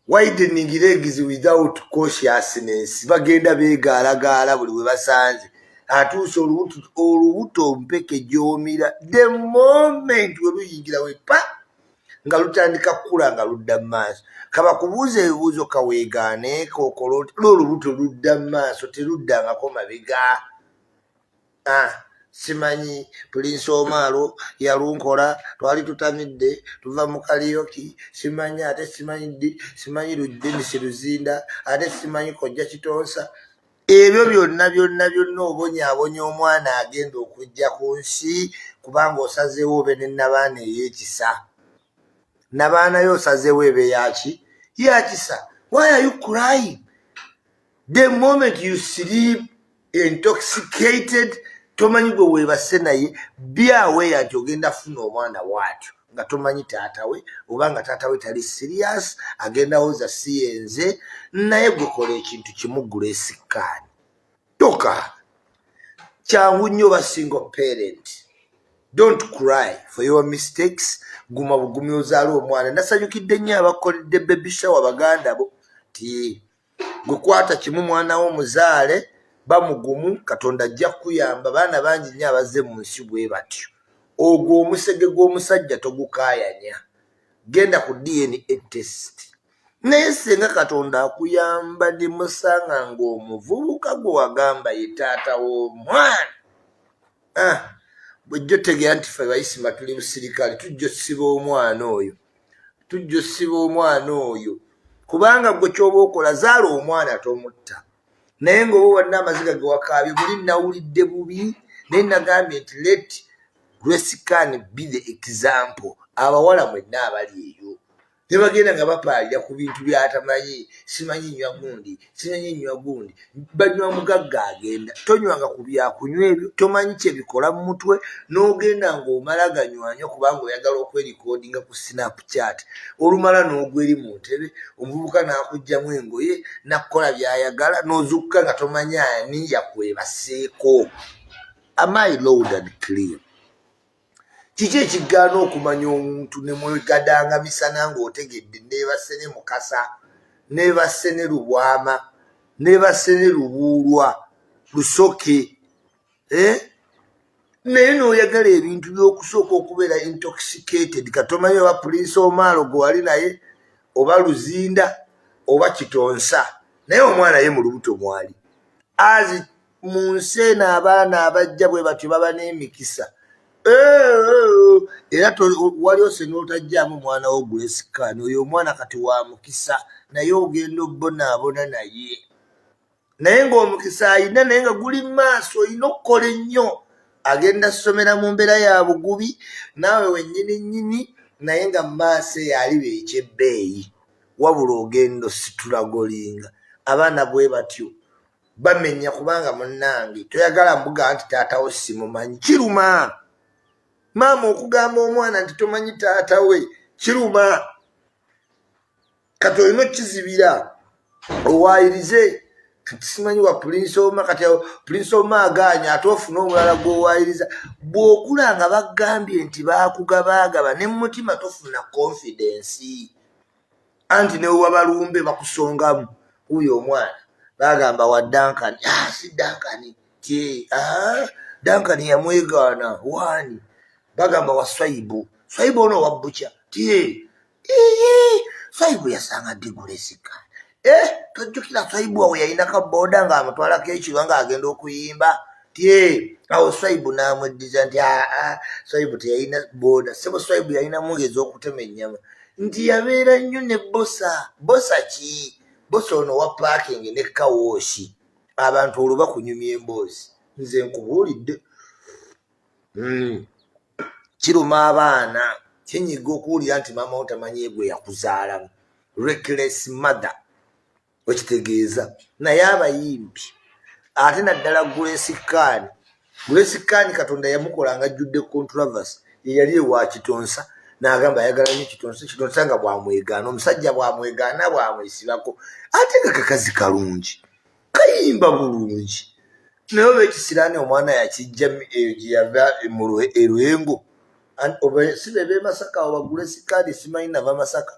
Widening legs without consciousness, bagenda beegaalagaala buli we basanze. Atuuse olubuto, mpeke gy'omira, the moment we luyingira wepa nga lutandika kukula nga ludda mu maaso. Kabakubuuza ebibuuzo, kaweegaane kokola oti, lwolubuto ludda mu maaso, teruddangako mabega. Ah, simanyi Prince Omaalo yalunkola, twali tutamidde tuva mu karaoke, simanyi ate simanyi ddi, simanyi Denis Luzinda, ate simanyi Kojja Kitonsa. Ebyo byonna byonna byonna obonyaabonya omwana agenda okujja ku nsi, kubanga osazeewo obe ne nabaana ey'ekisa. Nabaana yo osazeewo ebe yaki? Yakisa. Why are you crying? The moment you sleep intoxicated, tomanyi gwe weebase naye, byaweeya nti ogenda funa omwana bw'atyo nga tomanyi taata we, oba nga taata we tali serious, agenda woza siyenze. Naye gwe kola ekintu kimu, Grace Khan, toka kyangu nnyo ba single parent. Don't cry for your mistakes. Guma bugumi, ozaale omwana. Nasanyukidde nnyo abakoledde baby shower baganda bo ti gwe kwata kimu, mwana wo muzaale, bamugumu, Katonda ajja kukuyamba. Baana bangi nnyo abazze mu nsi bwe batyo. Ogwo omusege gw'omusajja togukaayanya, genda ku DNA test. Naye senga Katonda akuyamba ne musanga ng'omuvubuka gwe wagamba ye taata w'omwana, ah, bwejjo tegeera nti ffe Bayisima tuli busirikale, tujja osiba omwana oyo, tujja osiba omwana oyo, kubanga gwe kyoba okola, zaala omwana, tomutta. Naye ngaoba wadde amaziga ge wakaabye muli, nawulidde bubi, naye nagambye nti let Grace Khan be the example. Abawala mwenna abali eyo tebagenda nga bapaalira ku bintu byatamanyi, simanyi nywa gundi, simanyi nywa gundi, banywa mugagga agenda. Tonywanga ku byakunywa ebyo, tomanyi kyebikola mu mutwe, n'ogenda ng'omala ganywanyo kubanga oyagala okwerikodinga ku Snapchat. Olumala n'ogwa eri mu ntebe, omuvubuka n'akugjamu engoye nakukola byayagala, n'ozukka nga tomanyi ani yakwebaseeko. Am I loud and clear? Kiki ekigaana okumanya omuntu ne mwegadanga misana ng'otegedde neebase ne Mukasa, neebase ne Lubwama, neebase ne Lubuulwa Lusoke, eh? Naye n'oyagala ebintu by'okusooka okubeera intoxicated. Katomanyi oba Prince Omaalo gwe wali naye, oba Luzinda, oba Kitonsa, naye omwana ye mu lubuto mwali. Azi mu nsi eno abaana abajja bwe batyo baba n'emikisa. Eh, era wali ose n'otajjaamu mwana wo Grace Khan. Oyo omwana kati wa mukisa, naye ogenda obonaabona naye, naye ng'omukisa ayina, naye nga guli maaso, olina okukola ennyo. Agenda ssomera mu mbeera ya bugubi naawe wennyini nnyini, naye nga mu maaso eyo aliba ekyebbeeyi. Wabula ogenda ositulagolinga. Abaana bwe batyo bamenya, kubanga munnange toyagala mbuga nti taatawo simumanyi. Kiruma maama okugamba omwana nti tomanyi taata we, kiruma. Kati olina okukizibira, owaayirize kati simanyi wa Prince Oma. Kati Prince Oma agaanya, ate ofune omulala gw'owaayiriza. Bw'okula nga bagambye nti baakugabaagaba, ne mumutima tofuna confidence, anti newewabalumbe bakusongamu. Wuyo omwana bagamba wa Duncan. Ah, si Duncan ti, ah, Duncan yamwegaana waani? Bagamba wa Swaibu. Swaibu ono wa bukya ti ii, Swaibu yasanga ddi Grace Khan? Eh, tojjukira Swaibu awo yalinako boda ng'amutwalako ekirwa ng'agenda okuyimba? Ti awo Swaibu n'amweddiza nti aa, Swaibu teyalina boda sebo, Swaibu yalinamu ng'ez'okutema ennyama, nti yabeera nnyo ne Bosa. Bosa ki? Bosa ono wa parking ne car wash. Abantu olwo bakunyumya emboozi, nze nkubuulidde. Kiruma abaana, kinyiga okuwulira nti maama wo tamanyi gwe yakuzaalamu. Reckless mother, okitegeeza. Naye abayimbi, ate naddala Grace Khan. Grace Khan Katonda yamukola nga ajjudde controversy. Yeyali ewa Kitonsa, n'agamba ayagala nnyo Kitonsa. Kitonsa nga bwamwegaana, omusajja bwamwegaana, bwamwesibako, ate nga kakazi kalungi, kayimba bulungi, naye oba ekisiraani omwana yakijja eyo gye yava erwengo, si be b'e Masaka awo ba Grace Khan, simanyi nava Masaka.